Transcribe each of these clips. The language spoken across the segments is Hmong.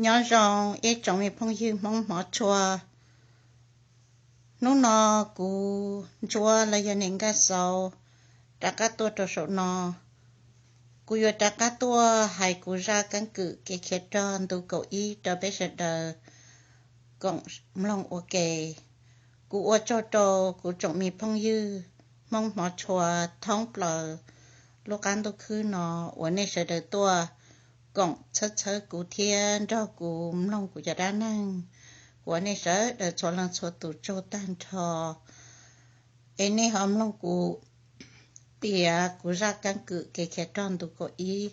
Nyob zoo ib tsoom me phooj ywg Hmoob hmov tshua. Hnub no kuv Ntsuab los yog niam Nkaj Xauv rov qab tuaj rau saum no. Kuv yuav rov qab tuaj hais kuv zaj keeb kwm kev khiav rog ntu kaum ib rau peb sawv daws koom mloog ua ke. Kuv ua tsaug rau kuv tsoom me phooj ywg Hmoob hmov tshua thoob plaws lub qab ntuj khwb no uas nej sawv daws tuaj koom txhawb txhawb kuv thiab nrog kuv mloog kuv cov dab neeg, ua nej sawv daws txhua leej txhua tus tsaug tag nrho. Es nej ho mloog kuv piav kuv zaj keeb kwm kev khiav rog ntu kaum ib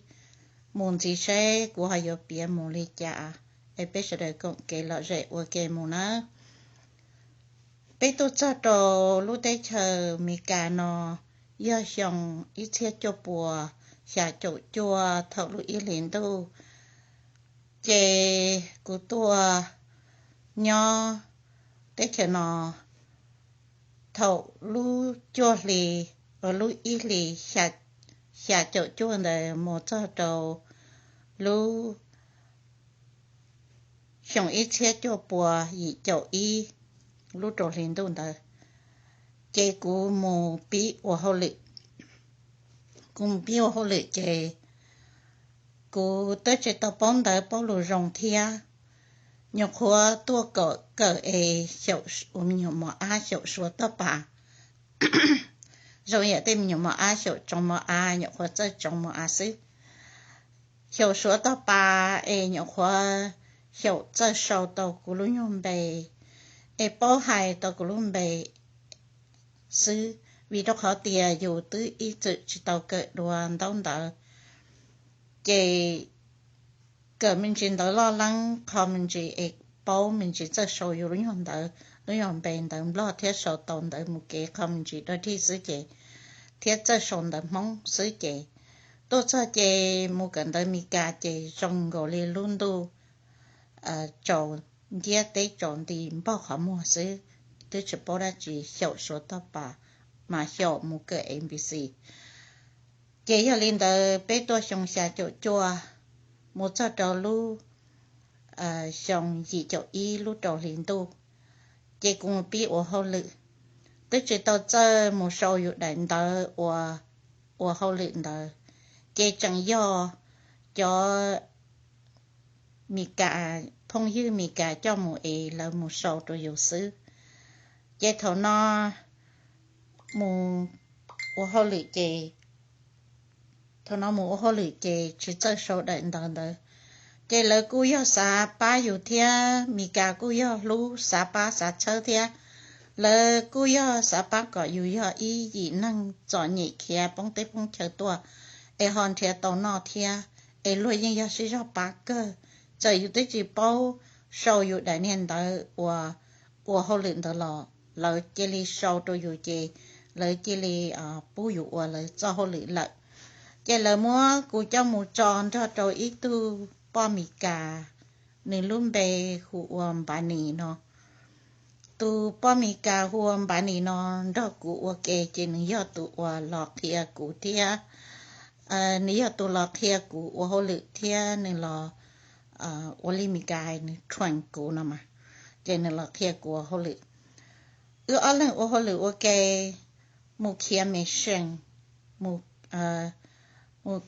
mus ntxiv seb kuv ho yuav piav mus li cas, es peb sawv daws koom kev lom zem ua ke mus nawb. Peb tuaj txog rau lub teb chaws Amelikas no yog xyoo ib txhiab cuaj puas xya caum cuaj thaum lub ib hlis ntuj, ces kuv tuaj nyob teb chaws no thaum lub cuaj hli, lub ib hlis xya caum cuaj ntawd mus txog rau lub xyoo ib txhiab cuaj puas yim caum ib lub rau hli ntuj ntawd, ces kuv mus pib ua hauj lwm. Kuv mus pib ua hauj lwm ces kuv twb tsis tau paub ntawv paub lus zoo thiab. Nyuam qhuav tuaj kawm es xyaum ua me nyuam mos ab xyaum suav toj pas. Zoo yam tej me nyuam mos ab xyaum tsoov mos av, nyuam qhuav txawj tsoov mos av xwb. Xyaum suav toj pas es nyuam qhuav xyaum txawj sau tau kuv lub nyuag npe, es paub hais tau kuv lub npe xwb, vim rau qhov tias yus twb ib txwm tsis tau kawm dua ntaub ntawv. Ces kawm me ntsis ntawv loj leeb qho me ntsis es paub me ntsis txawj sau yus lub nyuag ntawv, lub nyuag npe ntawv Nplog thiab sau tau ntawv mus kev qho me ntsis dua dig xwb ces, thiab txawj sau ntawv Hmoob xwb ces, tuaj txog ces mus kawm ntawv Meskas ces zoo nkaus li lub ntuj tsaus nciab teb tsaus nti npog qhov muag xwb, twb tsis paub dab tsi, xyaum suav toj pas mas xyaum mus kawm M B C. Ces yog li ntawd peb tuaj xyoo xya caum cuaj mus txog rau lub xyoo yim caum ib lub rau hli ntuj, ces kuv mus pib ua hauj lwm. Twb tsis tau txawj mus sau yus daim ntawv ua, ua hauj lwm ntawd, ces tseem yog cov Meskas, phooj ywg Meskas coj mus es lawv mus sau rau yus xwb. Ces thaum no mus ua hauj lwm ces, thaum no mus ua hauj lwm ces tsis txawj sau daim ntawv ntawd. Ces lawv kuj yog xav pab yus thiab, Meskas kuj yog hlub xav pab xav txhawb thiab. Lawv kuj yog xav pab kom yus yog ib yim neeg txom nyem khiav poob teb poob chaw tuaj, es ho nrhiav tau noj thiab, es luag yeej yog sib zog pab kawg. Txawm yus twb tsis paub sau yus daim niag ntawv ua, ua hauj lwm ntawd los lawv cia li sau rau yus ces lawv cia li pub yus ua lawv txoj hauj lwm lawm. Ces lawv muab kuv coj mus tso nrog rau ib tug poj Meskas, nws lub npe hu ua Npav Nis no. Tus poj Meskas hu ua Npav Nis no nrog kuv ua ke ces nws yog tus uas los qhia kuv thiab, nws yog tus los qhia kuv ua hauj lwm thiab nws los, ua li Meskas hais nws train kuv no mas, ces nws los qhia kuv ua hauj lwm. Wb ob leeg ua hauj lwm ua ke, mus khiav machine, mus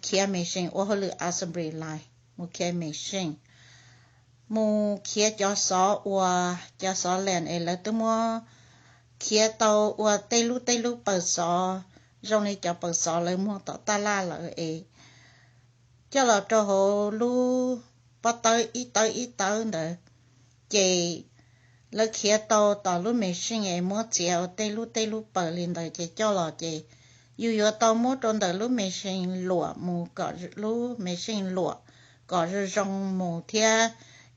khiav machine ua hauj lwm assembly line, mus khiav machine, mus khiav cov xov uas cov xov lees es lawv twb muab khiav tau ua tej lub tej lub paws xov, zoo li cov paws xov lawv muag tom taj laj lawm es coj los rau hauv lub pob tawb ib tawb ib tawb ntawd, ces lawv khiav tau tom lub machine es muab txiav ua tej lub tej lub paws li ntawd ces coj los ces yus yuav tau muab rau ntawm lub machine luam mus kom lub machine luam kom zoo zoo mus thiab,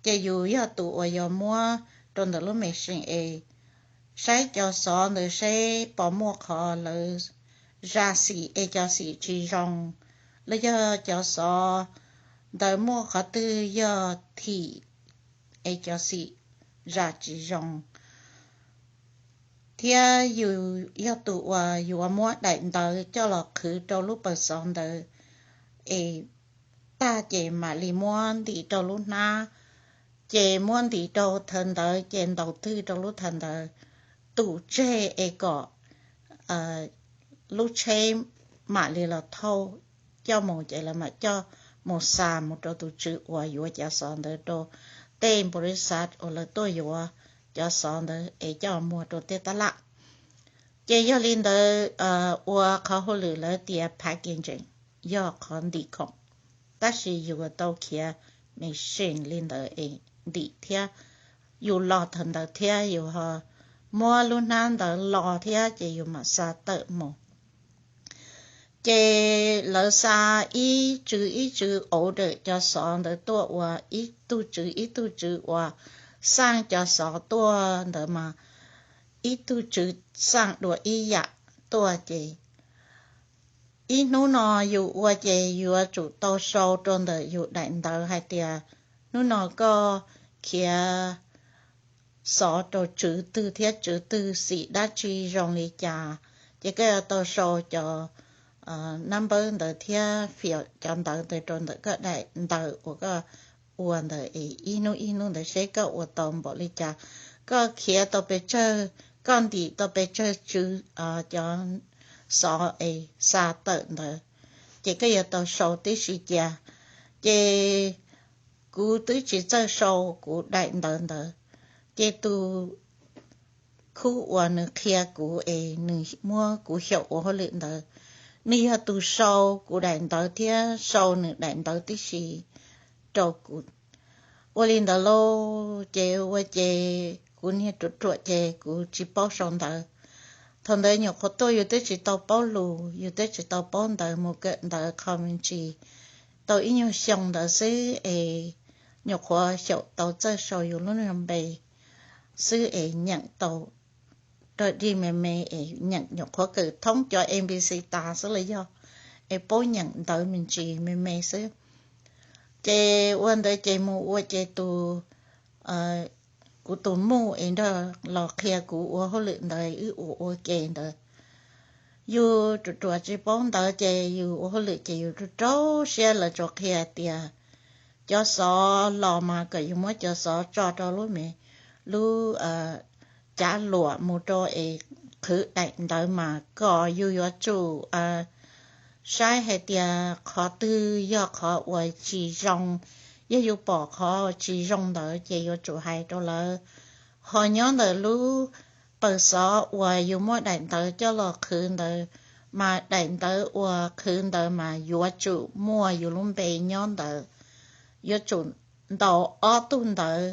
ces yus yog tus uas yuav muab rau ntawm lub machine es saib cov xov ntawd seb puas muaj qhov lawv zam xim es cov xim tsis zoo, los yog cov xov ntawd muaj qhov twg yog thim es cov xim zam tsis zoo, thiab yus yog tus uas yuav muab daim ntawv coj los qhwv rau lub paws xov ntawd es tag ces mam li muab ntim rau lub hnab Ces muab ntim rau thawv ntawv ces ntaus twg rau lub thawv ntawv, tus tseg es kom lub tsheb mam li los thauj coj mus ces lawv mam coj mus xa mus rau tus tswv uas yuav cov xov ntawd rau tej npaus lis xav uas lawv tuaj yuav cov xov ntawd es coj muag rau tej tab laj. Ces yog li ntawd ua qhov hauj lwm lawv tias packaging yog qhov ntim khoom, tab sis yus tau khiav machine li ntawd es ntim thiab, yus los thawv ntawv thiab yus ho muab lub hnab ntawd los thiab ces yus mam xa tawm mus. Ces lawv xa ib tswv ib tswv order cov xov ntawd tuaj ua ib tug tswv ib tug tswv uas xaj cov xov tuaj ntawd mas ib tug tswv xaj dua ib yam tuaj ces ib hnub no yus ua ces yuav tsum tau sau rau ntawm yus daim ntawv hais tias hnub no koj khiav xov rau tswv twg thiab tswv twg xim dab tsi zoo li cas, ces koj yuav tau sau cov nab npawb ntawd thiab fiam cov ntawv ntawd rau ntawm koj daim ntawv uas koj ua ntawd es ib hnub ib hnub ntawd seb koj ua tau npaum li cas, koj khiav tau pes tsawg, koj ntim tau pes tsawg tswv cov xov es xa tawm ntawd, ces koj yuav tau sau tib si cia. Ces kuv twb tsis txawj sau kuv daim ntawv ntawd, ces tus khub uas nws qhia kuv es nws muab kuv xyaum ua hauj lwm ntawd, nws yog tus sau kuv daim ntawv thiab sau nws daim ntawv tib si rau kuv. Ua li ntawd lauj, ces ua ces kuv niag ruam ruam ces kuv tsis paub sau ntawv. Thaum ntawd nyuam qhuav tuaj yus twb tsis tau paub lus, yus twb tsis tau paub ntawv, mus kawm ntawv qho me ntsis tau ib nyuag xyoo ntawd xwb es nyuam qhuav xyaum tau txawj sau yus lub npe xwb es nyeem tau rag dig me me es nyeem, nyuam qhuav kawm thoob cov A B C tas xwb los yog es paub nyeem ntawv me ntsis me me xwb. Ces ua ntawd ces mus ua ces tus, kuv tus muj es nrog los qhia kuv ua hauj lwm ntawd wb ua ua ke ntawd, yus ruam ruam tsis paub ntawv ces yus ua hauj lwm ces yus rau rau siab, lawv tsuas qhia tias cov xov los mas kom yus muab cov xov tso rau lub me, lub cav luam mus rau es qhwv daim ntawv mas kom yus yuav tsum saib hais tias qhov twg yog qhov uas tsis zoo. Yog yus pom qhov tsis zoo ntawd ces yuav tsum hais rau lawv. Ho nyob ntawm lub pawg xov uas yus muab daim ntawv coj los qhwv ntawd, mas daim ntawv uas qhwv ntawd mas yuav tsum muaj yus lub npe nyob ntawd. Yuav tsum ntaus ob tug ntawv,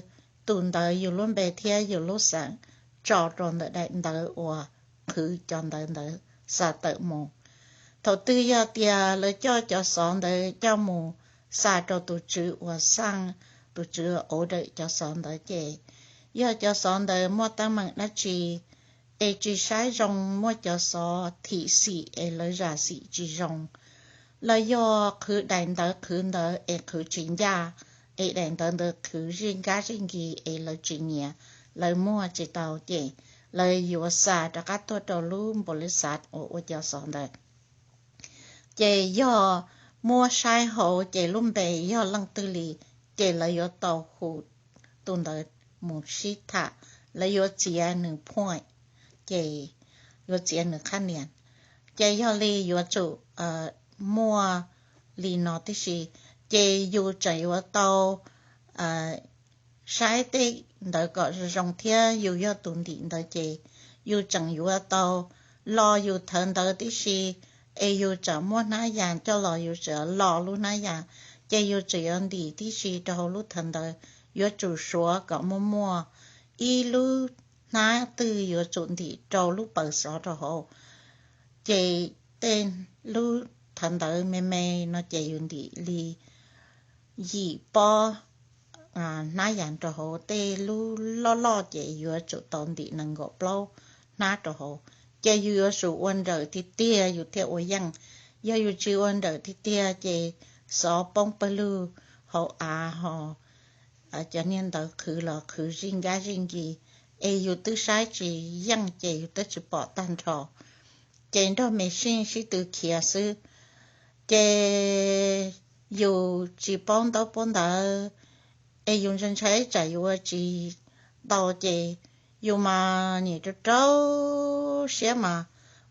tus ntawv yus lub npe thiab yus lub xeem tso rau ntawm daim ntawv uas qhwv cov ntawv ntawd xa tawm mus. Thaum twg yog tias lawv coj cov xov ntawd coj mus xa rau tus tswv uas xaj, tus tswv order cov xov ntawd ces yog cov xov ntawd muaj teeb meem dab tsi es tsis saib zoo, muaj cov xov thim xim es lawv zam xim tsis zoo, los yog qhwv daim ntawv qhwv ntawd es qhwv tsis ncaj, es daim ntawv ntawd qhwv zij nkab zij nkis es lawv tsis nyiam, lawv muag tsis tau ces lawv yuav xa rov qab tuaj rau lub npaus lis xav uas ua cov xov ntawd. Ces yog muab saib hauv ces lub npe yog leej twg li, ces lawv yuav tau hu tus ntawd mus sib tham, lawv yuav txiav nws point, ces yuav txiav nws qhab nias. Ces yog li yuav tsum muaj li no tib si, ces yus tseem yuav tau saib tej ntawd kom zoo zoo thiab, yus yog tus ntim ntawd ces yus tseem yuav tau los yus thawv ntawv tib si, es yus tseem muaj hnab yas coj los yus tseem los lub hnab yas, ces yus tseem yuav ntim tib si rau hauv lub thawv ntawv, yuav tsum suav kom muaj muaj ib lub hnab twg yuav tsum ntim rau lub pawg xov rau hauv. Ces tej lub thawv ntawv me me no ces yus ntim li yim pob hnab yas rau hauv, tej lub loj loj ces yuav tsum tau ntim nees nkaum plaub hnab rau hauv. Ces yus yuav tsum ua nrawm tiag tiag yus thiaj ua yeej. Yog yus tsis ua nrawm tiag tiag ces xov poob pawg lug hauv av ho cov niag ntawv qhwv los qhwv zij nkab zij nkis, es yus twb saib tsis yeej ces yus twb tsis pom tag nrho. Ces nrog machine sib tw khiav xwb. Ces yus tsis paub ntaub paub ntawv, Es yus ntshai ntshai tsam yus ua tsis tau ces yus mas nim rau rau siab mas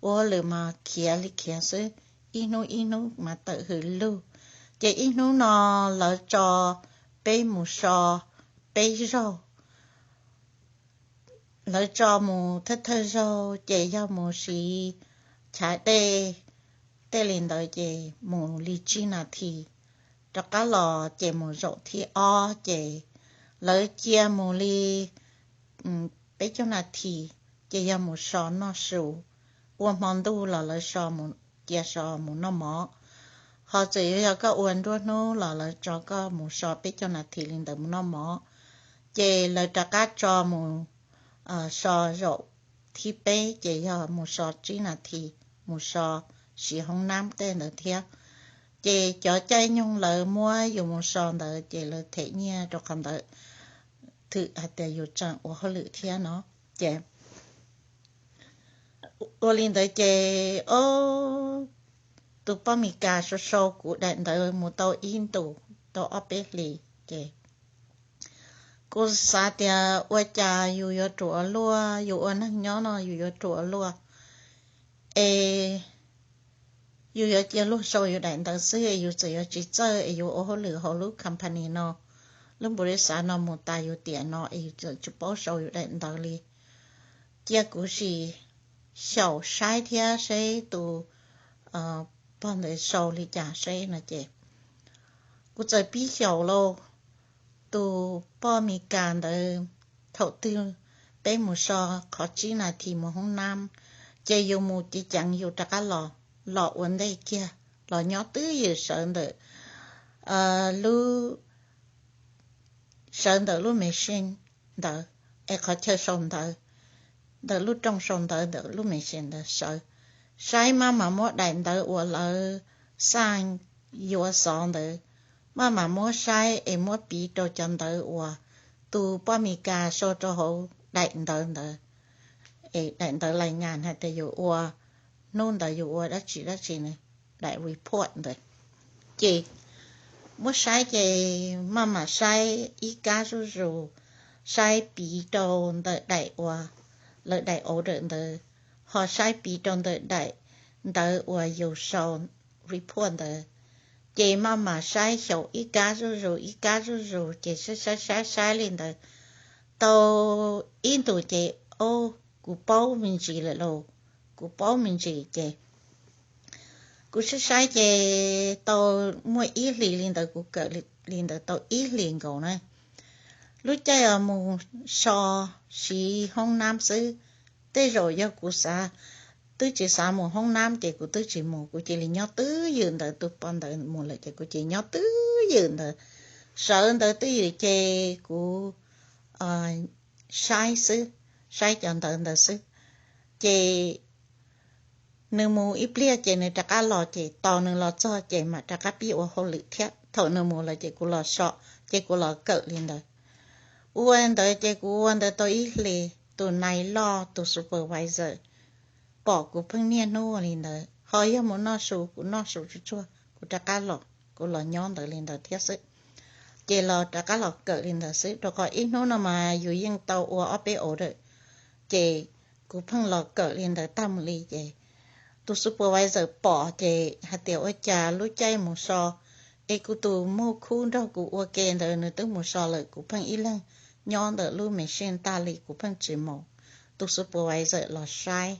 ua hauj lwm mas khiav li khiav xwb, ib hnub ib hnub mas tawm hws lug. Ces ib hnub no lawv tso peb mus so peb zaug. Lawv tso mus thawj thawj zaug ces yog mus siv chav dej, tej li ntawd ces mus li tsib nas this, rov qab los ces mus zaum thib ob ces lawv cia mus li peb caug nas this, ces yog mus so noj su. Ua hmo ntuj los lawv so mus, cia so mus noj mov. Ho txawm yuav yog koj ua nruab hnub los lawv tso koj mus so peb caug nas this li ntawd mus noj mov. Ces lawv rov qab tso mus so zaum thib peb ces yog mus so tsib nas this, mus so siv hoob nab tej ntawd thiab. Ces cov caij nyoog lawv muab yus mus so ntawd ces lawv them nyiaj rau qhov ntawd, thwm hais tias yus tseem ua hauj lwm thiab no. Ces ua li ntawd ces, o, tus poj Mes Kas sau sau kuv daim ntawv mus tau ib ntus, tau ob peb hlis ces kuv xav tias ua cas yus yuav ruam ua luaj, yus ua neeg nyob no yus yuav ruam ua luaj, es yus yuav cia luag sau yus daim ntawv xwb es yus txawm yuav tsis txawj es yus ua hauj lwm hauv lub company no, lub npau li xav no mus tas yus tiam no es yus txawm tsis paub sau yus daim ntawv li. Cia kuv sim xyaum saib thiab seb tus pog ntawd sau li cas seb no ces kuv txawm pib xyaum lauj. Tus poj Mes Kas ntawd, thaum twg peb mus so qhov tsib nas this mus hoob nab, ces yus mus ceev ceev yus rov qab los, los ua ntej kiag, los nyob twb ywm sawv ntawm lub, sawv ntawm lub machine ntawd, es qhov chaw sau ntawv, ntawm lub rooj sau ntawv ntawm lub machine ntawd sawv, saib maj mam muab daim ntawv uas lawv xaj yuav xov ntawd, maj mam muab saib es muab piv rau cov ntawv uas tus poj Mes Kas sau rau hauv daim ntawv ntawd. Es daim ntawv lais ngas hais tias yus ua, hnub ntawd yus ua dab tsi dab tsi ne, daim report ntawd. Ces muab saib ces maj mam saib ib kab zuj zus, saib piv rau ntawm daim uas lawv daim order ntawd, ho saib piv rau ntawm daim ntawv uas yus sau report ntawd. Ces maj mam saib xyaum ib kab zuj zus ib kab zuj zus ces saib saib saib saib li ntawd tau ib ntus ces, o, kuv paub me ntsis lawm lauj, kuv paub me ntsis ces kuv saib saib ces tau muaj ib hlis li ntawd, kuv kawm li ntawd tau ib hlis nkaus na. Lub caij uas mus so siv hoob nab xwb, tej zaum yog kuv xav, twb tsis xav mus hoob nab ces kuv twb tsis mus, kuv cia li nyob twj ywm ntawd, tus poj ntawd mus lawm ces kuv cia li nyob twj ywm ntawd. Sawv ntawd twj ywm ces kuv saib xwb, saib cov ntawv ntawd xwb. Ces nws mus ib pliag ces nws rov qab los, ces tos nws los txog ces mam rov qab pib ua hauj lwm thiab. Thaum nws mus lawm ces kuv los so, ces kuv los kawm li ntawd. Ua ntawd ces kuv ua ntawd tau ib hlis, tus nais loj, tus supervisor pom kuv pheej niaj hnub ua li ntawd, ho yog mus noj su, kuv noj su tsuag tsuag kuv rov qab los, kuv los nyob ntawd li ntawd thiab xwb. Ces los rov qab los kawm li ntawd xwb, rau qhov ib hnub no mas yus yeej tau ua ob peb order. Ces kuv pheej los kawm li ntawd tag mus li ces tus supervisor pom ces hais tias ua cas lub caij mus so es kuv tus muaj khub nrog kuv ua ke ntawd nws twb mus so lawm, kuv pheej ib leeg nyob ntawm lub machine tag li kuv pheej tsis mus. Tus supervisor los saib,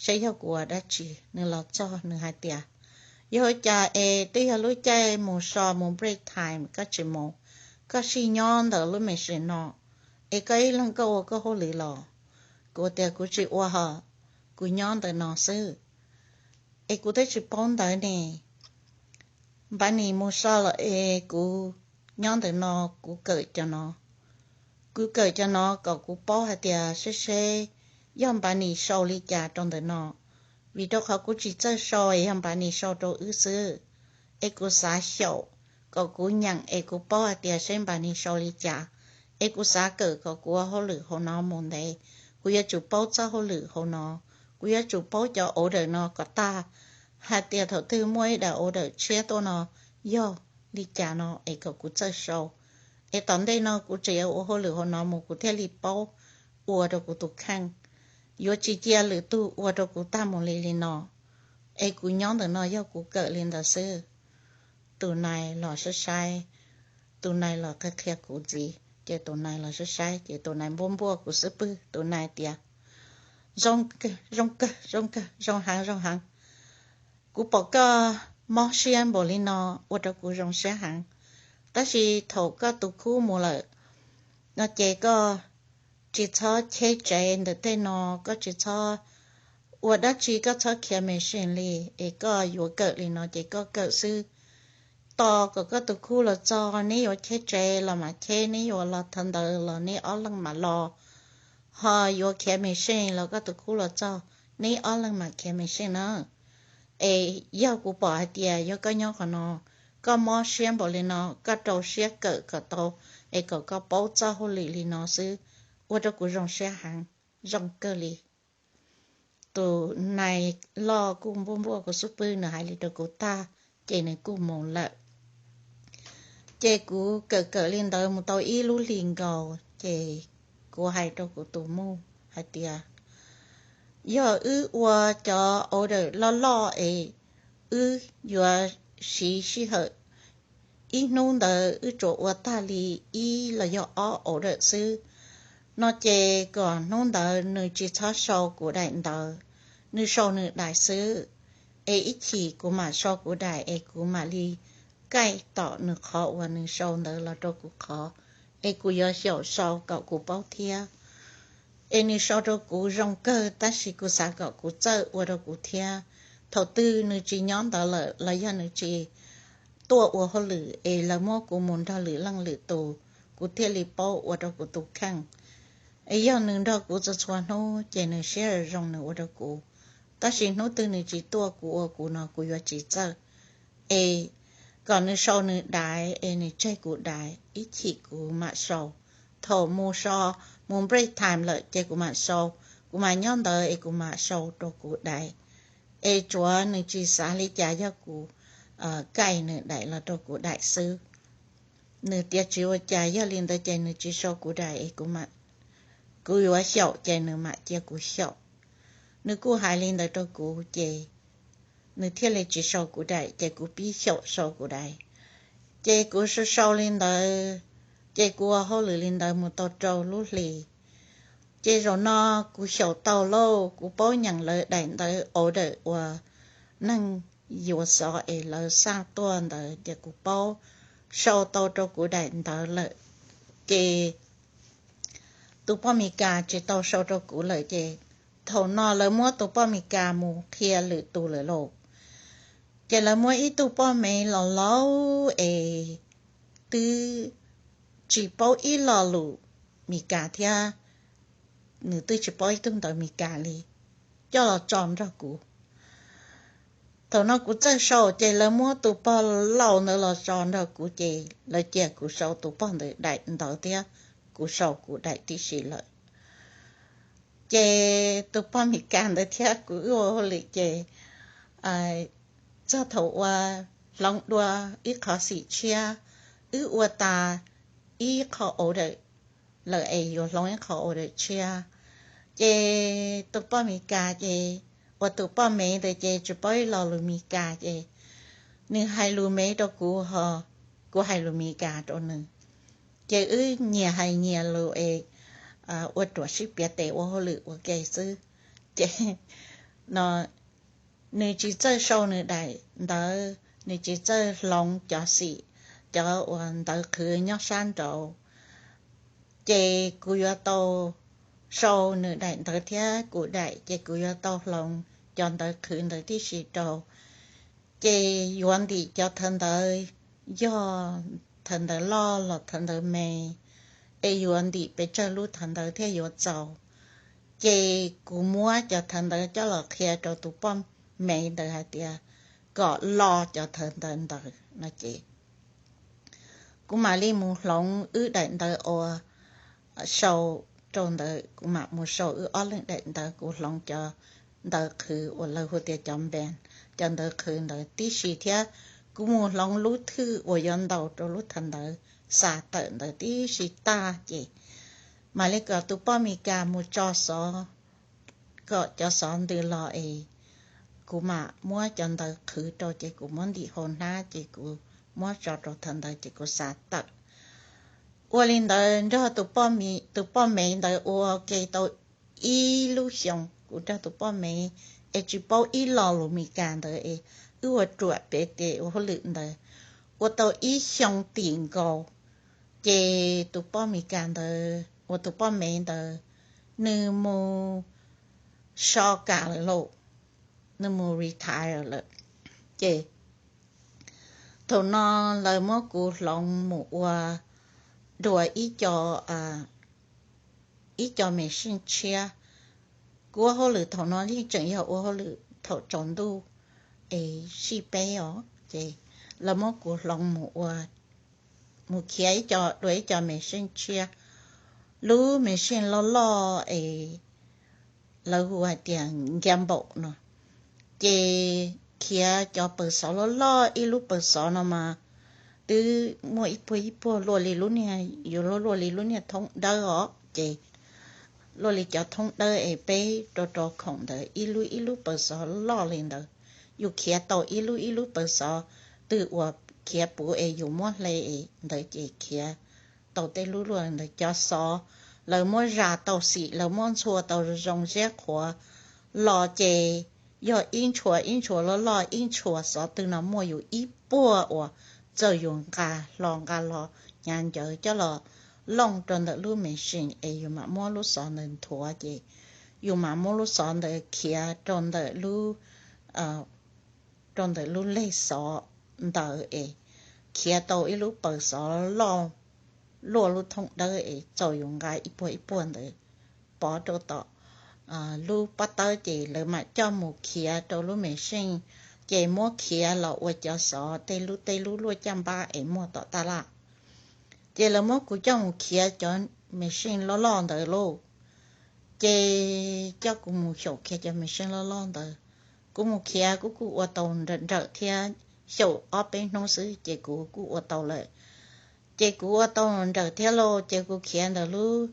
saib yog kuv ua dab tsi, nws los txog nws hais tias, yog ua cas es twb yog lub caij mus so mus break time koj tsis mus, koj sij nyob ntawm lub machine no, es koj ib leeg koj ua koj hauj lwm los? Kuv tias kuv tsis ua ho, kuv nyob ntawm no xwb. Es kuv twb tsis paub ntawd ne, npav nis mus so los es kuv nyob ntawm no, kuv kawm cov no, kuv kawm cov no kom kuv paub hais tias seb seb yog npav nis sau li cas rau ntawm no, vim rau qhov kuv tsis txawj sau, yog npav nis sau rau wb xwb. Es kuv xav xyaum kom kuv nyeem es kuv paub hais tias seb npav nis sau li cas. Es kuv xav kawm kom kuv ua hauj lwm hauv no mus ntev, kuv yuav tsum paub txoj hauj lwm hauv no, kuv yuav tsum paub cov order no kom tag, hais tias thaum twg muaj ib daim order tshiab tuaj no yog li cas no es kom kuv txawj sau. Es tom ntej no kuv tseem yuav ua hauj lwm hauv no mus kuv thiaj li paub ua rau kuv tus kheej. Yuav tsis cia lwm tus ua rau kuv tag mus li li no. Es kuv nyob ntawm no yog kuv kawm li ntawd xwb. Tus nais los saib saib, tus nais los qhia qhia kuv ntxiv, ces tus nais los saib saib, ces tus nais npuaj npuaj kuv xub pwg, tus nais tias, zoo kawg, zoo kawg, zoo kawg, zoo heev, zoo heev. Kuv pom koj mob siab npaum li no ua rau kuv zoo siab heev. Tab sis thaum koj tus khub mus lawm no ces koj tsis txhob cheb tsev ntawm tej no, koj tsis txhob ua dab tsi, koj txhob khiav machine li, es koj yuav kawm li no ces koj kawm xwb. Tos kom koj tus khub los txog, neb yuav cheb tsev los mam cheb, neb yuav los thawv ntawv los neb ob leeg mam los, ho yuav khiav machine los koj tus khub los txog, neb ob leeg mam khiav machine na. Es yog kuv pom hais tias yog koj nyob qhov no, koj mob siab npaum li no, koj rau siab kawm kom tau, es kom koj paub txoj hauj lwm li no xwb, ua rau kuv zoo siab heev, zoo kawg li. Tus nais loj kuj npuaj npuaj kuv xub pwg, nws hais li rau kuv tag, ces nws kuj mus lawm. Ces kuv kawm kawm li ntawd mus tau ib lub hlis nkaus, ces kuv hais rau kuv tus muj hais tias, yog wb ua cov order loj loj es wb yuav siv sij hawm, ib hnub ntawd wb tsuas ua tag li ib los yog ob order xwb no ces kom hnub ntawd nws tsis txhob sau kuv daim ntawv, nws sau nws daim xwb. Es ib chim kuv mam sau kuv daim es kuv mam li kaij tom nws qhov uas nws sau ntawd los rau kuv qhov, es kuv yuav xyaum sau kom kuv paub thiab. Es nws sau rau kuv zoo kawg, tab sis kuv xav kom kuv txawj ua rau kuv thiab. Thaum twg nws tsis nyob ntawd lawm los yog nws tsis tuaj ua hauj lwm es lawv muab kuv mus nrog lwm leej lwm tus, kuv thiaj li paub ua rau kuv tus kheej. Es yog nws nrog kuv txhua txhua hnub ces nws siab zoo nws ua rau kuv, tab sis hnub twg nws tsis tuaj, kuv ua kuv no kuv yuav tsis txawj. Es kom nws sau nws daim, es nws tseg kuv daim, ib chim kuv mam sau. Thaum mus so, mus break time lawm ces kuv mam sau, kuv mam nyob ntawd es kuv mam sau rau kuv daim. Es tsuav nws tsis xav li cas, yog kuv kaij nws daim los rau kuv daim xwb. Nws tias tsis ua cas, yog li ntawd ces nws tsis sau kuv daim es kuv yuav xyaum ces nws mam cia kuv xyaum. Nws kuj hais li ntawd rau kuv ces nws thiaj li tsis sau kuv daim, ces kuv pib xyaum sau kuv daim. Ces kuv sau sau li ntawd, ces kuv ua hauj lwm li ntawd mus tau rau lub hlis. Ces zaum no kuv xyaum tau lauj, kuv paub nyeem lawv daim ntawv order uas neeg yuav xov es lawv xaj tuaj ntawd, ces kuv paub sau tau rau kuv daim ntawv lawm. Ces tus poj Mes Kas tsis tau sau rau kuv lawm, ces thaum no lawv muab tus poj Mes Kas mus qhia lwm tus lawm lauj. Ces lawv muab ib tug poj Mes los laus es twb tsis paub ib lo lus Mes Kas thiab, nws twb tsis paub ib tug ntawv Mes Kas li, coj los tso nrog kuv. Thaum no kuv txawj sau, ces lawv muab tus pog laus ntawd los tso nrog kuv, ces lawv cia kuv sau tus pog ntawd daim ntawv thiab, kuv sau kuv daim tib si lawm. Ces tus poj Mes Kas ntawd thiab kuv wb ua hauj lwm ces txog thaum uas hloov dua ib qho xim tshiab, wb ua tas ib qho order lawm es yuav hloov ib qho order tshiab. Ces tus poj Mes Kas ces, uas tus poj Mes ntawd ces tsis paub ib lo lus Mes Kas, ces nws hais lus Mes rau kuv ho kuv hais lus Mes Kas rau nws. Ces wb nyias hais nyias lus es ua ruam sib piav tes ua hauj lwm ua ke xwb. Ces no nws tsis txawj sau nws daim ntawv, nws tsis txawj hloov cov xim, cov uas ntawv qhwv nyob sab nraud. Ces kuv yuav tau sau nws daim ntawv thiab kuv daim, ces kuv yuav tau hloov cov ntawv qhwv ntawd tib si rau. Ces yuav ntim cov thawv ntawv, yog thawv ntawv loj los thawv ntawv me, es yuav ntim pes tsawg lub thawv ntawv thiaj yuav txaus. Ces kuv muab cov thawv ntawv coj los qhia rau tus poj Mes ntawd hais tias kom lo cov thawv ntawv ntawd no ces kuv mam li mus hloov wb daim ntawv uas sau rau ntawd, kuv mam mus sau wb ob leeg daim ntawv, kuv hloov cov ntawv qhwv uas lawv hu tias cov npen, cov ntawv qhwv ntawd tib si thiab. kuv mus hloov lub thwj uas yuav ntaus rau lub thawv ntawv xa tawm ntawd tib si tag ces mam li kom tus poj Amelikas mus tso xov, kom cov xov ntws los es kuv mam muab cov ntawv qhwv rau ces kuv muab ntim hauv hnab ces kuv muab tso rau thawv ntawv ces kuv xa tawm. Ua li ntawd nrog tus poj Mev ntawd ua ke tau ib lub xyoos, kuv nrog tus poj Mev es tsis paub ib lo lus Amelikas ntawd es wb ua ruam pem tes ua hauj lwm ntawd ua tau ib xyoo tim nkaus ces tus poj Amelikas ntawd uas tus poj Mev ntawd nws mus so kam lawm lauj, nws mus retire lawm. Ces thaum no lawv muab kuv hloov mus ua dua ib co, ib co machine tshiab. Kuv ua hauj lwm thaum no yeej tseem yog ua hauj lwm thaum tsaus ntuj es sij peb os, ces lawv muab kuv hloov mus ua, mus khiav ib co, dua ib co machine tshiab. Lub machine loj loj es lawv hu hais tias gamble no, ces khiav cov paws xov loj loj, ib lub paws xov no mas twb muaj ib puag ib puag luaj li lub niag, yuav luaj luaj li lub niag thoob dawb os, ces luaj li cov thoob dawb es peb rau rau khoom ntawd, ib lub ib lub paws xov loj li ntawd. Yus khiav tau ib lub ib lub paws xov, twg uas khiav puv es yus muab hle es ntawd ces khiav tau tej lub luaj ntawd. Cov xov lawv muab zas tau xim, lawv muab ntxhua tau zoo siab qhuav los ces yog ib ntshua ib ntshua loj loj, ib ntshua xov twg no muaj yus ib puag uas txawm yus nqa hlo nqa los hnyav ncawv coj los looj rau ntawm lub machine es yus mam muab lub xov ntawd nthuav ces yus mam muab lub xov ntawd khiav rau ntawm lub, rau ntawm lub lej xov ntawd es khiav tau ib lub paws xov loj luaj lub thoob dawb es txaus yus nqa ib puag ib puag ntawd pov rau tom lub pob tawb ces lawv mam coj mus khiav rau lub machine, ces muab khiav los ua cov xov tej lub tej lub luaj caj npab es muag tom taj laj. Ces lawv muab kuv coj mus khiav cov machine loj loj ntawd lauj. Ces coj kuv mus xyaum khiav cov machine loj loj ntawd. Kuv mus khiav kuv kuj ua tau nrawm nrawm thiab, xyaum ob peb hnub xwb ces kuv kuj ua tau lawm. Ces kuv ua tau nrawm thiab lauj, ces kuv khiav ntawm lub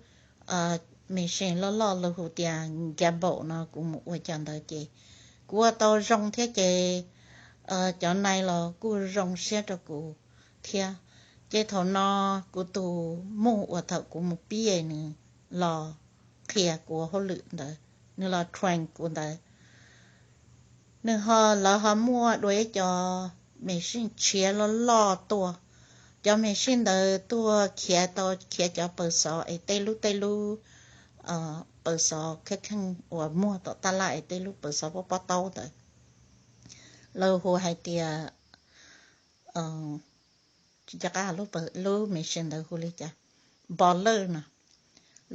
machine loj loj lawv hu tias gamble no kuv mus ua cov ntawd ces kuv ua tau zoo thiab ces cov nais los kuj zoo siab rau kuv thiab. Ces thaum no kuv tus muj uas thaum kuv mus pib es nws los qhia kuv hauj lwm ntawd, nws los train kuv ntawd, nws ho, lawv ho muaj dua ib co machine tshiab loj loj tuaj. Cov machine ntawd tuaj khiav tau, khiav cov paws xov es tej lub tej lub paws xov kheej kheej uas muag tom taj laj es tej lub paws xov pob pob taub ntawd. Lawv hu hais tias, tsis nco qab lub machine ntawd hu li cas, baller no.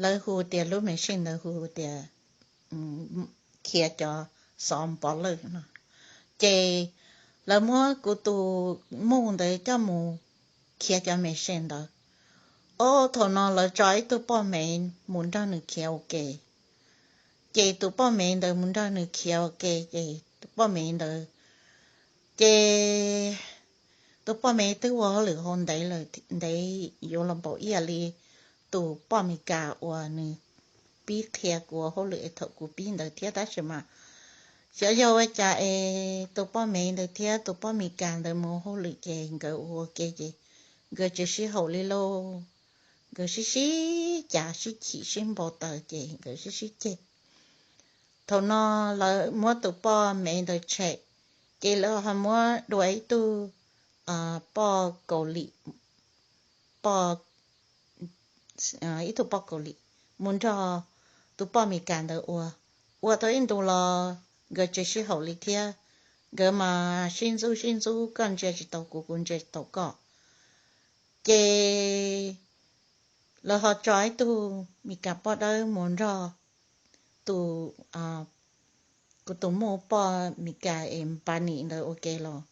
Lawv hu tias lub machine ntawd hu tias khiav cov xov baller no. Ces lawv muab kuv tus muj ntawd coj mus khiav cov machine ntawd. Ob, thaum no lawv tso ib tug poj Mev mus nrog nws khiav ua ke. Ces tus poj Mev ntawd mus nrog nws khiav ua ke ces tus poj Mev ntawd, ces tus poj Mev twb ua hauj lwm hauv ntev lawm, ntev yuav los npaum ib yam li tus poj Amelikas uas nws pib qhia kuv hauj lwm es thaum kuv pib ntawd thiab, tab sis mas xyov yog ua cas es tus poj Mev ntawd thiab tus poj Amelikas ntawd mus hauj lwm ces nkawd ua ke ces nkawd tsis sib haum li lauj. Nkawd sib sib cav sib chim sib npau taws ces nkawd sib sib ceg. Thaum no lawv muab tus poj Mev ntawd tshem, ces lawv ho muab dua ib tug poj Kaus Lim, poj, ib tug poj Kaus Lim mus nrog tus poj Amelikas ntawd ua, ua tau ib ntus los nkawd tsis sib haum li thiab. Nkawd mas sib ntxub sib ntxub, koj ntsia tsis tau kuv, kuv ntsia tsis tau koj. Ces lawv ho tso ib tug Meskas poj dawb mus nrog tus, kuv tus muj poj Meskas es Npanim ntawd ua ke los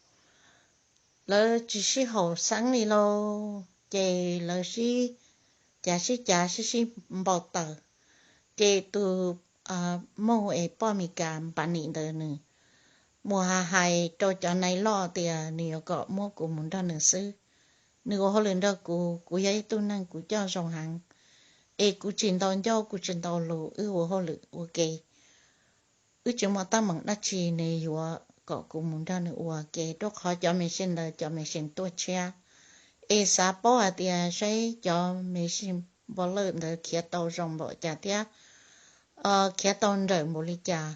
lawv tsis sib haum xeeb li lauj, ces lawv sib cav sib cav sib sib npau taws. Ces tus muj es poj Meskas Npanim ntawd nws mus hais hais rau cov nais loj tias nws yuav kom muab kuv mus nrog nws xwb. Nws ua hauj lwm nrog kuv, kuv yog ib tug neeg kuv coj zoo heev, es kuv tsis ntau ncauj kuv tsis ntau lus, wb ua hauj lwm ua ke, wb tsis muaj teeb meem dab tsi, nws yuav kom kuv mus nrog nws ua ke, rau qhov cov machine ntawd cov machine tuaj tshiab. Es xav paub hais tias saib cov machine npaum lawm ntawd khiav tau zoo npaum cas thiab khiav tau nrawm npaum li cas.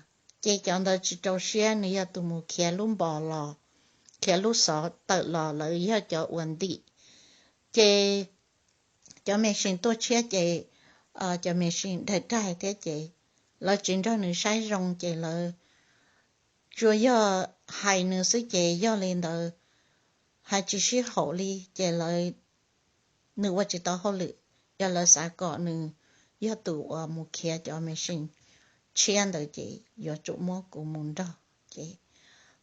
Ces cov ntawd tsis rau siab, nws yog tus mus khiav lub npos los, khiav lub xov tawm los, lawv yog cov uas ntim. Ces cov machine tuaj tshiab ces cov machine daig daig thiab ces lawv tsis nrog nws saib zoo ces lawv tsuas yog hais nws xwb ces yog li ntawd, hais tsis sib haum li ces lawv, nws ua tsis tau hauj lwm. Yog lawv xav kom nws yog tus uas mus khiav cov machine tshiab ntawd ces yuav tsum muab kuv mus nrog. Ces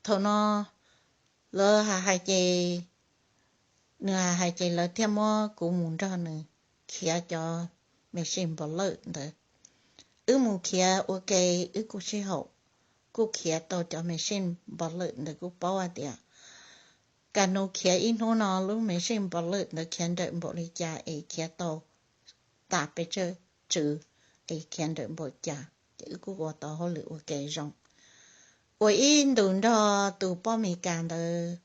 thaum no lawv hais hais ces, nws hais hais ces lawv thiaj muab kuv mus nrog nws khiav cov machine npaum lawm ntawd. Wb mus khiav ua ke, wb kuj sib haum, kuj khiav tau cov machine npaum lawm ntawd. Kuj paub hais tias kaj hnub khiav ib hnub no lub machine npaum lawm ntawd khiav nrawm npaum li cas es khiav tau tas pes tsawg tswv es khiav nrawm npaum cas, ces wb kuj ua tau hauj lwm ua ke zoo. Ua ib ntus nrog tus poj Meskas ntawd,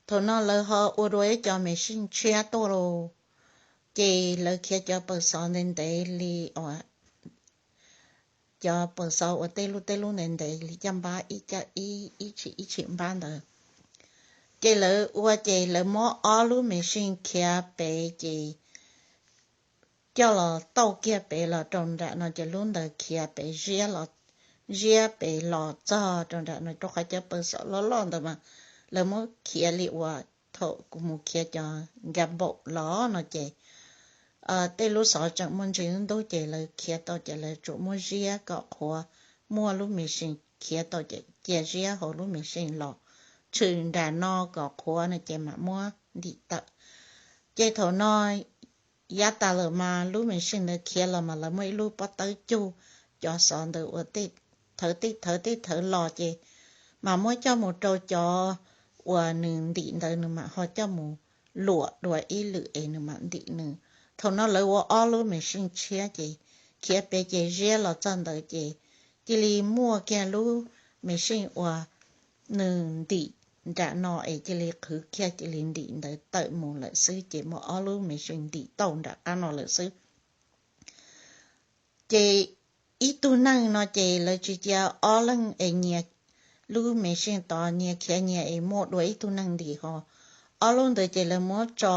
thaum no lawv ho ua dua ib co machine tshiab tuaj los, ces lawv khiav cov pawg xov ntev ntev li, cov pawg xov uas tej lub tej lub ntev ntev li caj npab ib caj ib, ib tshim ib tshim npab ntawd. Ces lawv ua ces lawv muab ob lub machine khiav pem ces coj los tauj kiag pem los rau nram no ces lub ntawd khiav pem ziab los, ziab pem los txog rau nram no, rau qhov cov pawg xov loj loj ntawd mas lawv muab khiav li uas thaum kuv mus khiav cov nkaj npaum los no ces tej lub xov tseem muaj ntsis ntub ces lawv khiav tau ces lawv tsuas muab ziab kom qhuav, muaj lub machine khiav tau ces cia ziab hauv lub machine los tshwm nram no kom qhuav no ces mam muab ntim tawm. Ces thaum no yav tas lawm mas lub machine ntawd khiav los mas lawv muaj ib lub pob tawb cug cov xov ntawd ua thawv tej thawv tej thawv los ces mas muab coj mus rau cov uas nws ntim ntawd, nws mam ho coj mus luam dua ib lwm es nws mam ntim nws. Thaum no lawv ua ob lub machine tshiab ces khiav pem ces ziab los txog ntawd ces cia li muaj kiag lub machine uas nws ntim nram no es cia li qhwv kiag cia li ntim ntawd tawm mus lawm xwb, ces muaj ob lub machine ntim tauj nram qab no lawm xwb. Ces ib tug neeg no ces lawv tsis cia ob leeg es nyias lub machine tod nyias khiav nyias es muaj dua ib tug neeg ntim ho. Ob lub ntawd ces lawv muab tso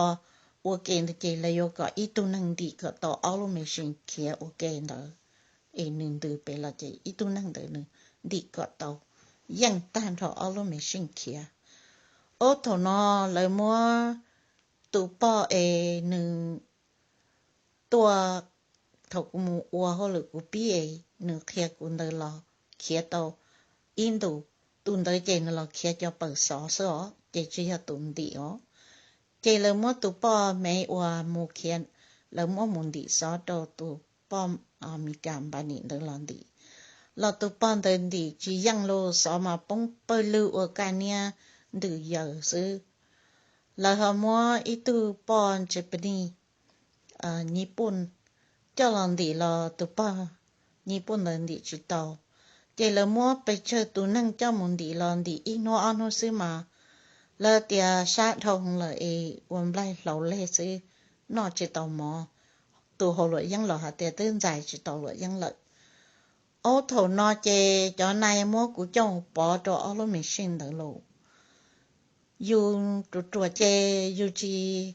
ua ke ntawd ces lawv yuav kom ib tug neeg ntim kom tau ob lub machine khiav ua ke ntawd, es nws ntws pem los ces ib tug neeg ntawd nws ntim kom tau yeej tag nrho ob lub machine khiav. Ob thaum no lawv muab tus poj es nws tuaj, thaum kuv mus ua hauj lwm kuv pib es nws qhia kuv ntawd los khiav tau ib ntus. Tus ntawd ces nws los khiav cov pawg xov xwb os, ces tsis yog tus ntim os. Ces lawv muab tus poj me uas mus khiav, lawv muab mus ntim xov rau tus poj Meskas npa nim ntawd los ntim. Los tus poj ntawd ntim tsis yeej los xov mas poob pawg lug ua kaj niab ntws yaws xwb. Lawv ho muab ib tug poj Japanese, Nyij Pooj coj los ntim los tus poj Nyij Pooj ntawd ntim tsis tau. Ces lawv muab pes tsawg tus neeg coj mus ntim los ntim ib hnub ob hnub xwb mas lawv tias sab dhau lawm es ua nplaig hlau lej xwb, noj tsis tau mov. Tus haus luam yeeb los hais tias twb ntxais tsis tau luam yeeb lawm. Ob thaum no ces cov nais muab kuv coj pov rau ob lub machine ntawd los. Yus ruam ruam ces yus tsis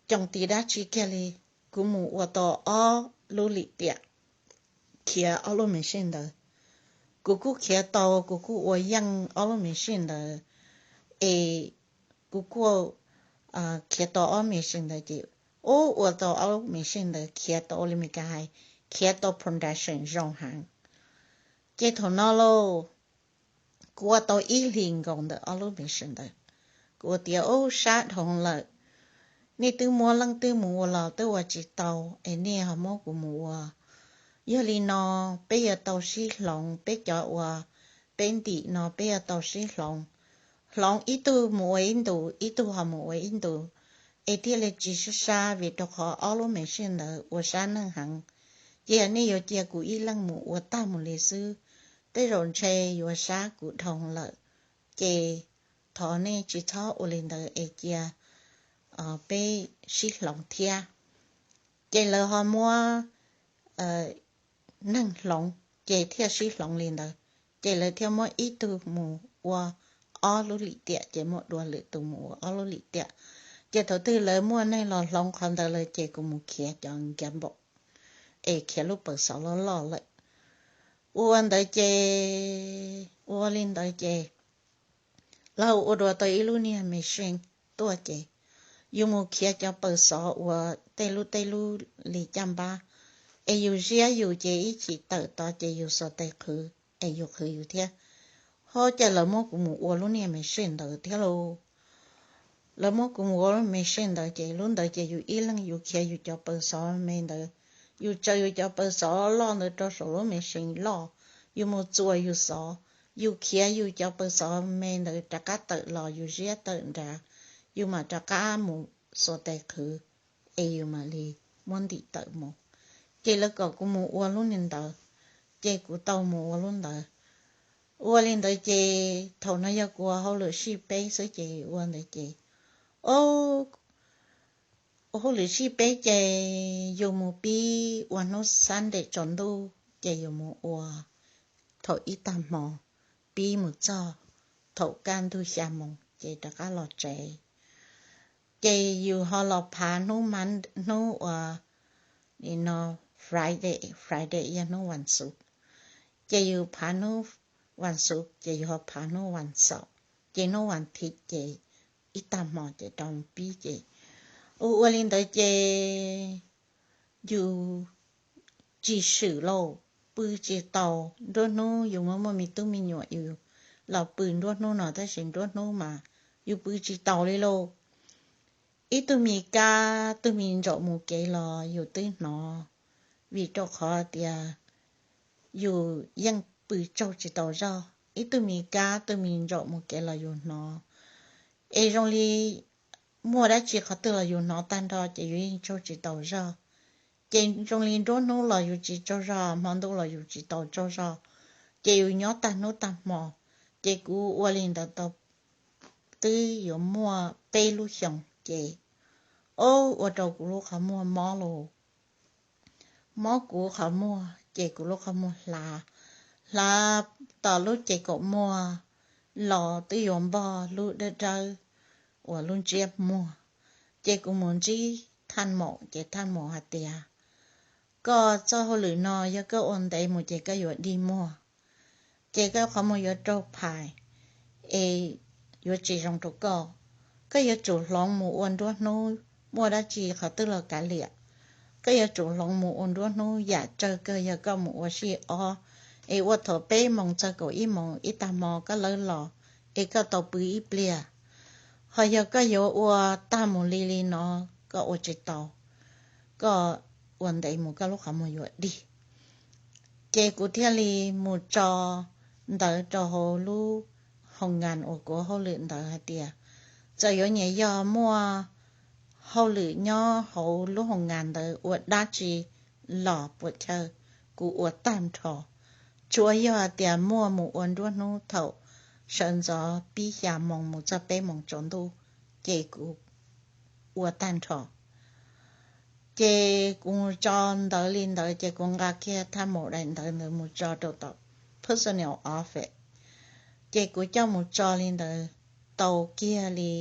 coo ti dab tsi kiag li. Kuv mus ua tau ob lub lim tiam khiav ob lub machine ntawd. Kuv kuj khiav tau, kuv kuj ua yeej ob lub machine ntawd, es kuv kuj khiav tau ob machine ntawd ces, ub, ua tau ob lub machine ntawd khiav tau ua li Meskas hais, khiav tau production zoo heev. Ces thaum no lauj, kuv ua tau ib hlis nkaus ntawm ob lub machine ntawd. Kuv ua tias ub, sab dhau lawm, nej twb muab leej twg mus ua los twb ua tsis tau, es nej ho muab kuv mus ua. Yog li no peb yuav tau sib hloov, peb cov uas peb ntim no peb yuav tau sib hloov. Hloov ib tug mus ua ib ntus, ib tug ho mus ua ib ntus, es thiaj li tsis sib sab, vim rau qhov ob lub machine ntawd ua sab neej heev. Ces yog nej yuav cia kuv ib leeg mus ua tag mus li xwb, tej zaum ntshe yuav sab kuv dhau lawm. Ces thov nej tsis txhob ua li ntawd es cia peb sib hloov thiab. Ces lawv ho muab neeg hloov, ces thiaj sib hloov li ntawd. Ces lawv thiaj muab ib tug mus ua ob lub lim tiam, ces muaj dua lwm tus mus ua ob lub lim tiam. Ces thaum twg lawv muaj neeg los hloov qhov ntawd lawm ces kuv mus khiav cov nkav npaum es khiav lub pawg xov loj loj lawm. Ua ntawd ces, ua li ntawd ces lawv ua dua tau ib lub niag machine tuaj ces yus mus khiav cov pawg xov uas tej lub tej lub li caj npab, es yus ziab yus ces ib chim tawm tod ces yus xuas tes qhwv es yus qhwv yus thiab. Ho ces lawv muab kuv mus ua lub niag machine ntawd thiab lauj. Lawv muab kuv mus ua lub machine ntawd ces lub ntawd ces yus ib leeg yus khiav yus cov pawg xov me ntawd, yus tsaws yus cov pawg xov loj ntawd rau saum lub machine loj, yus mus txuas yus xov, yus khiav yus cov pawg xov me ntawd rov qab tawm los yus ziab tawm nrad, yus mam rov qab mus xuas tes qhwv es yus mam li muab ntim tawm mus. Ces lawv kom kuv mus ua lub niag ntawd, ces kuv tau mus ua lub ntawd. Ua li ntawd ces thaum no yog kuv ua hauj lwm sij peb xwb ces ua ntawd ces, o, ua hauj lwm sij peb ces yus mus pib ua hnub Sunday tsaus ntuj ces yus mus ua thaum ib tag hmo, pib mus txog thaum kaj ntug xya moos ces rov qab los tsev. Ces yus ho los phav hnub, hnub uas no, Friday, Friday yog hnub vas xuv, ces yus phav hnub vas xuv ces yus ho phav hnub vas xaum, ces hnub vas thiv ces ib tag hmo ces rov pib ces, ua ua li ntawd ces yus tsis swm lauj, pw tsis taus. Nruab hnub yus muaj muaj me tub me nyuam yus los pw nruab hnub no tab sis nruab hnub mas yus pw tsis taus li lauj. Ib tug me kab tug me ntsaum mus kev los yus twb hnov, vim rau qhov tias yus yeej pw tsaug tsis tau zog. Ib tug me kab tug me ntsaum mus kev los yus hnov, es zoo li muaj dab tsi qhov twg los yus hnov tag nrho ces yus yeej tsaug tsis tau zog. Ces zoo li nruab hnub los yus tsis tsaug zog, hmo ntuj los yus tsis tau tsaug zog, ces yus nyob tag hnub tag hmo. Ces kuv ua li ntawd tau twb yuav muaj peb lub xyoos ces, o, ua rau kuv lub qhov muag mob los, mob kuv qhov muag ces kuv lub qhov muag hlav, hlav tom lub ces kaum muag los twb yuav npog lub dawb dawb uas lub ntsiab muag. Ces kuv mus ntsib thaj maum ces thaj maum hais tias, koj txoj hauj lwm no yog koj ua ntev mus ces koj yuav dig muag, ces koj qhov muag yuav raug phais, es yuav tsis zoo rau koj. Koj yuav tsum hloov mus ua nruab hnub, muaj dab tsi qhov twg los kav liam. Koj yuav tsum hloov mus ua nruab hnub, yam tsawg kawg yog koj mus ua sij ob, es ua thaum peb moos txog kaum ib moos ib tag hmo koj lawv los, es koj tau pw ib pliag. Ho yog koj yuav ua tag mus li li no, koj ua tsis tau, koj ua ntev mus koj lub qhov muag yuav dig. Ces kuv thiaj li mus tso ntawv rau hauv lub hoo ngas uas kuv hauj lwm ntawd hais tias, txawm yuav nyiam yog muaj hauj lwm nyob hauv lub hoo ngas ntawd ua dab tsi los puas chaw, kuv ua tag nrho. Tsuav yog hais tias muaj mus ua nruab hnub thaum sawv ntxov pib xya moos mus txog peb moos tsaus ntuj, ces kuv ua tag nrho. Ces kuv mus tso ntawv li ntawd ces kuv nqa kiag thaj maum daim ntawv ntawd mus tso rau tom personnel office. Ces kuv coj mus tso li ntawd tau kiag li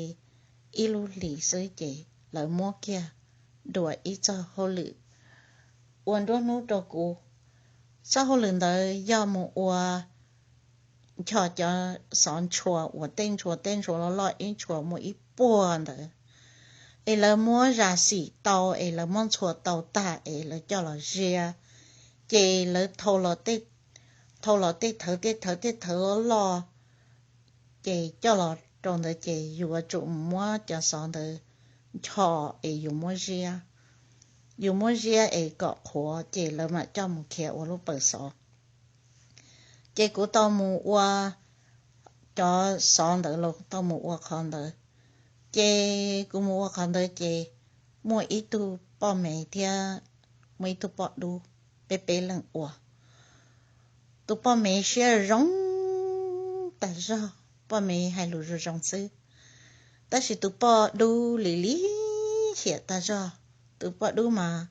ib lub hlis xwb ces lawv muab kiag dua ib txoj hauj lwm ua nruab hnub rau kuv. Txoj hauj lwm ntawd yog mus ua ncho cov xov ntshua uas tej ntshua tej ntshua loj loj ib ntshua muaj ib puag ntawd, es lawv muab zam xim tau es lawv muab ntxhua tau tag es lawv coj los ziab, ces lawv thau los tej thawv tej thawv tej thawv loj loj, ces coj los rau ntawd ces yus yuav tsum muab cov xov ntawd ncho es yus muab ziab, yus muab ziab es kom qhuav ces lawv mam coj mus khiav ua lub pawg xov. Ces kuv tau mus ua cov xov ntawd los tau mus ua qhov ntawd. Ces kuv mus ua qhov ntawd ces muaj ib tug poj me thiab muaj ib tug poj dub, peb peb leeg ua. Tus poj me siab zoo tag zog, poj me hais lus zoo zoo xwb, tab sis tus poj dub lim lim hiam tag zog. Tus poj dub mas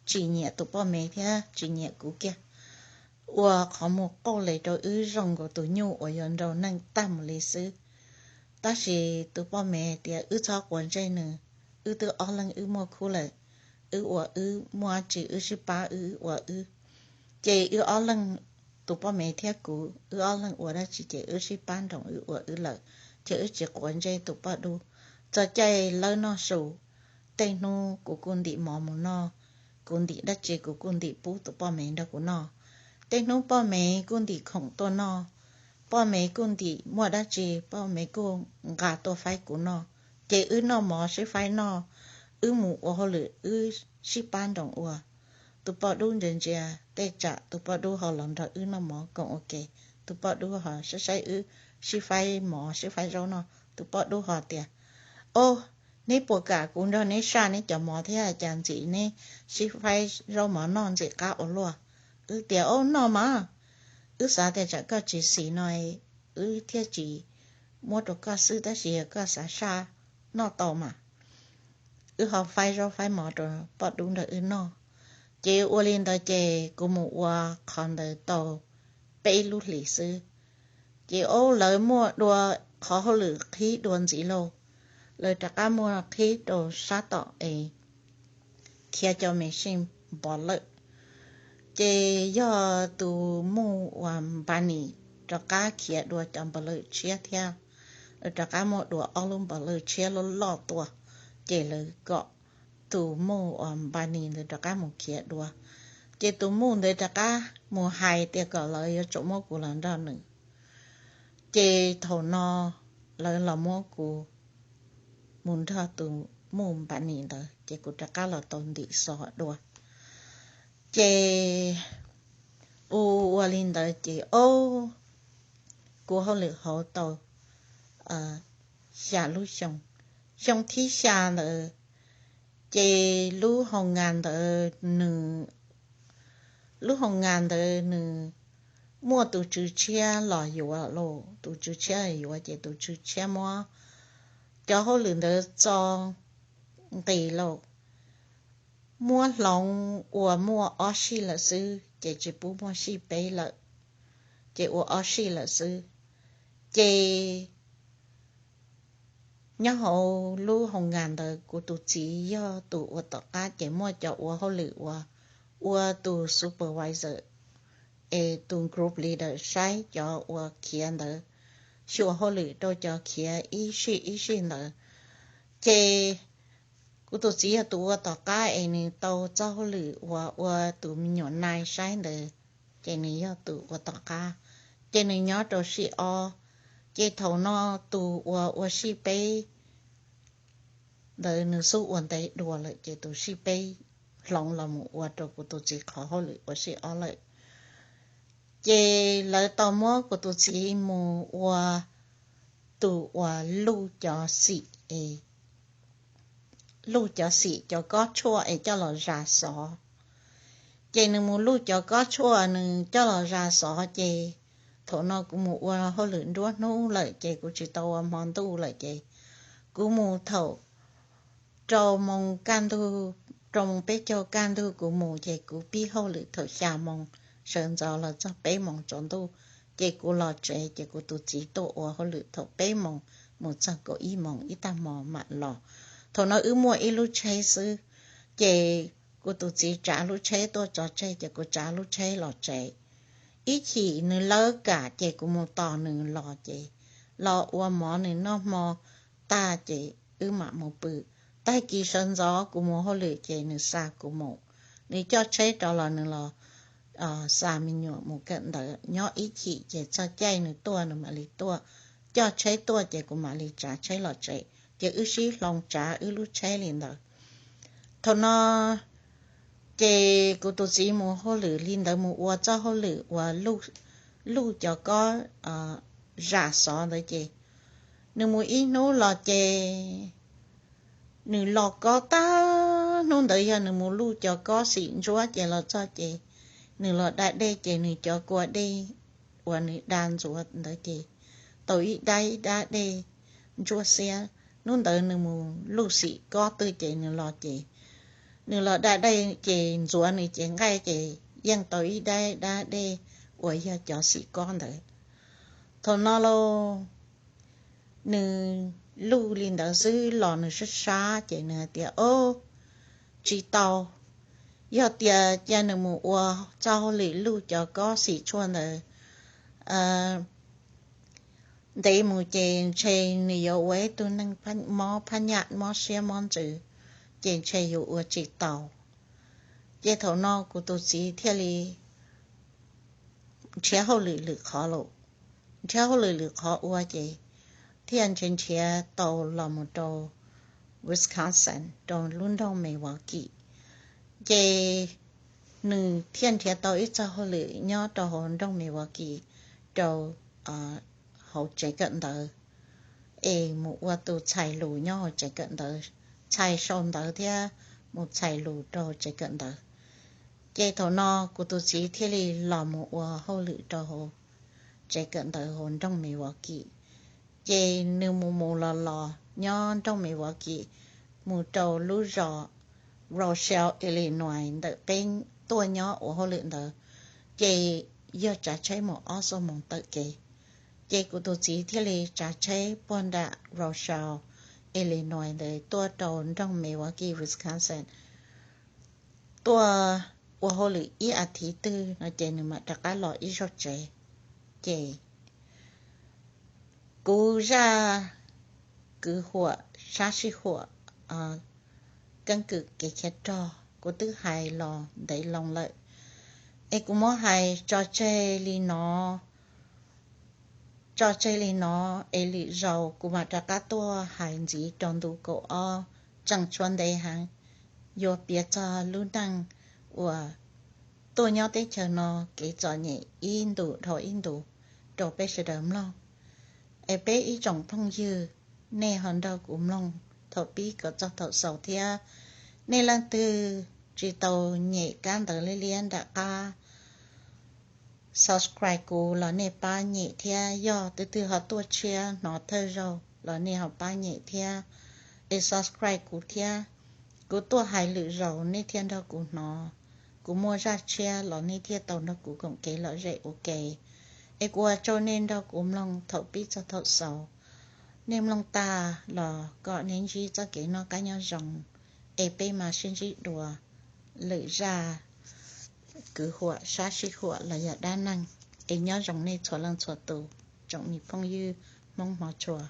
tsis nyiam tus poj me thiab tsis nyiam kuv kiag, ua qhov muag qauj les rau wb zoo nkaus tus nyuj uas yuav nrau neeg tag mus li xwb. Tab sis tus poj me tias wb txhob quav ntsej nws, wb twb ob leeg wb muaj khub lawm, wb ua wb, muaj dab tsi wb sib pab wb ua wb. Ces wb ob leeg, tus poj me thiab kuv, wb ob leeg ua dab tsi ces wb sib pab nroos wb ua wb lawm, ces wb tsis quav ntsej tus poj dub. Txog caij lawb noj su, tej hnub kuv kuj ntim mov mus noj, kuv ntim dab tsi kuv kuj ntim pub tus poj me nrog kuv noj. Tej hnub poj me kuj ntim khoom tuaj noj, poj me kuj ntim muaj dab tsi poj me kuj nqa tuaj faib kuv noj. Ces wb noj mov sib faib noj, wb mus ua hauj lwm wb sib pab nroos ua. Tus poj dub ntsia ntsia, tej tsam tus poj dub ho los nrog wb noj mov koom ua ke, tus poj dub ho saib saib wb sib faib mov sib faib zaub noj, tus poj dub ho tias, Ob, neb puas kam kuv nrog neb saj neb cov mov thiab, cas ntxim neb sib faib zaub mov noj ntxim qab ua luaj? Wb tias, Ob, noj mas. Wb xav tias tsam koj tsis xis no wb thiaj tsis muab rau koj xwb, tab sis yog koj xav saj noj tau mas. Wb ho faib zaub faib mov rau poj dub nrog wb noj. Ces ua li ntawd ces kuv mus ua qhov ntawd tau peb lub hlis xwb, ces ob lawv muaj dua qhov hauj lwm qhib dua ntxiv lauj. Lawv rov qab muaj qhib rau sab tom es khiav cov me sij npov lawm. Ces yog tus muj uas npa nis rov qab khiav dua cov npov lawm tshiab thiab. Lawv rov qab muaj dua ob lub npov lawm tshiab loj loj tuaj, ces lawv kom tus muj uas npa nis ntawd rov qab mus khiav dua. Ces tus muj ntawd rov qab mus hais tias kom lawv yuav tsum muab kuv los nrog nws. Ces thaum no lawv los muab kuv mus nrog tus muj npa nis ntawd, ces kuv rov qab los tau ntim xov dua. Ces u ua li ntawd ces ob, kuv hauj lwm hauv tau xya lub xyoo. Xyoo thib xya ntawd ces lub hoo nga ntawd nws, lub hoo nga ntawd nws muaj tus tswv tshiab los yuav lauj. Tus tswv tshiab los yuav ces tus tswv tshiab muab cov hauj lwm ntawd txo nqis lauj. Muab hloov ua muaj ob sij lawm xwb ces tsis pub muaj sij peb lawm, ces ua ob sij lawm xwb. Ces nyob hauv lub hoo nga ntawd kuv tus txiv yog tus ua tom qab, ces muaj cov ua hauj lwm uas ua tus supervisor es tus group leader saib cov uas khiav ntawd, xyuas hauj lwm rau cov khiav ib sij ib sij ntawd. Ces kuv tus txiv yog tus ua tom qab es nws tau txoj hauj lwm uas ua tus me nyuam nai saib ntawd, ces nws yog tus ua tom qab, ces nws nyob rau sij ob. Ces thaum no tus uas ua sij peb ntawd nws xub ua ntev dua lawm, ces tus sij peb hloov los mus ua rau kuv tus txiv qhov hauj lwm ua sij ob lawm. Ces lawv tau muab kuv tus txiv mus ua tus uas luj cov xim es, luj cov xim cov kob tshuaj es coj los zas xov. Ces nws mus luj cov kob tshuaj nws coj los zas xov, ces thaum no kuv mus ua hauj lwm nruab hnub lawm ces kuv tsis tau ua hmo ntuj lawm, ces kuv mus thaum rau moos kaj ntug, rau moos peb caug kaj ntug kuv mus, ces kuv pib hauj lwm thaum xya moos sawv ntxov los txog peb moos tsaus ntuj, ces kuv los tsev, ces kuv tus txiv tuaj ua hauj lwm thaum peb moos mus txog kaum ib moos ib tag hmo mam los. Thaum no wb muaj ib lub tsheb xwb, ces kuv tus txiv tsav lub tsheb tuaj tso tseg, ces kuv tsav lub tsheb los tsev. Ib chim nws lawb kam ces kuv mus tos nws los, ces los ua mov nws noj hmo tag ces wb mam mus pw. Tag kis sawv ntxov kuv mus hauj lwm ces nws xa kuv mus. Nws coj tsheb rov los nws los xa me nyuam mus kawm ntawv. Nyob ib chim ces txog caij nws tuaj nws mam li tuaj, coj tsheb tuaj ces kuv mam li tsav tsheb los tsev, ces wb sib hloov tsav wb lub tsheb li ntawd. Thaum no ces kuv tus txiv mus hauj lwm li ntawd, mus ua txoj hauj lwm uas luj luj cov kob zam xov ntawd ces nws mus ib hnub los ces nws los kob tag. Hnub ntawd yog nws mus luj cov kob xim ntsuab ces los txog ces nws los da dej ces nws cov kua dej uas nws da ntxuav ntawd ces tau ib dab ib dab dej ntsuab xiab. Hnub ntawd nws mus luj xim kob twg ces nws los ces nws los da dej ces ntxuav nws cev nqaij ces yeej tau ib dab ib dab dej uas yog cov xim kob ntawd. Thaum no los nws luj li ntawd xwb los nws sab sab ces nws hais tias, Ob, tsis tau. Yog tias cia nws mus ua txoj hauj lwm luj cov kob xim tshuaj ntawd ntev mus ces ntshe nws yuav ua ib tug neeg mob phab nyaj, mob siab mob ntsws, ces ntshe yuav ua tsis tau. Ces thaum no kuv tus txiv thiaj li nrhiav hauj lwm lwm qhov lawm. Nrhiav hauj lwm lwm qhov ua ces thiaj nrhiav nrhiav tau los mus rau Wisconsin, rau lub nroog Milwaukee. Ces nws thiaj nrhiav tau ib txoj hauj lwm nyob rau hauv nroog Milwaukee, rau hauv tsev kawm ntawv, es mus ua tus txhais lus nyob hauv tsev kawm ntawv, txhais sau ntawv thiab mus txhais lus rau hauv tsev kawm ntawv. Ces thaum no kuv tus txiv thiaj li los mus ua hauj lwm rau hauv tsev kawm ntawv hauv nroog Milwaukee. Ces nws mus mus los los nyob nroog Milwaukee, mus rau lub zos Rochelle, Illinois ntawm peb tuaj nyob ua hauj lwm ntawd, ces yog tsav tsheb mus ob xuab moos taw kev. Ces kuv tus txiv thiaj li tsav tsheb puag nram Rochelle, Illinois ntawd tuaj rau nroog Milwaukee, Wisconsin, tuaj ua hauj lwm ib as thiv twg no ces nws mam rov qab los ib zaug tsev. Ces kuv zaj kwv huam sab sij huam, keeb kwm kev khiav rog kuv twb hais los ntev loo lawm, es kuv muab hais tso tseg li no tso tseg li no, es lwm zaus kuv mam rov qab tuaj hais ntxiv rau ntu kaum ob, tseem tshuav ntev heev, yuav piav txog lub neej uas tuaj nyob teb chaws no kev txom nyem ib ntus dhau ib ntus rau peb sawv daws mloog. Es peb ib tsoom phooj ywg, nej ho nrog kuv mloog thaum pib kom txog thaum xaus thiab. Nej leej twg tsis tau nyem kab ntawv liab liab nram qab subscribe kuv los nej pab nyem thiab, yog twg twg ho tuaj tshiab hnov thawj zaug los nej ho pab nyem thiab, es subscribe kuv thiab. Kuv tuaj hais lwm zaus nej thiaj nrog kuv hnov, kuv muaj zaj tshiab los nej thiaj tau nrog kuv koom kev lom zem ua ke. Es kuv ua tsaug nej nrog kuv mloog thaum pib txog thaum xaus. Nej mloog tag los kom nej ntsib txoj kev noj qab nyob zoo, es peb mam sib ntsib dua lwm zaj kwv huam sab sij huam los yog dab neeg. Es nyob zoo nej txhua leej txhua tus, tsoom me phooj ywg Hmoob hmov tshua.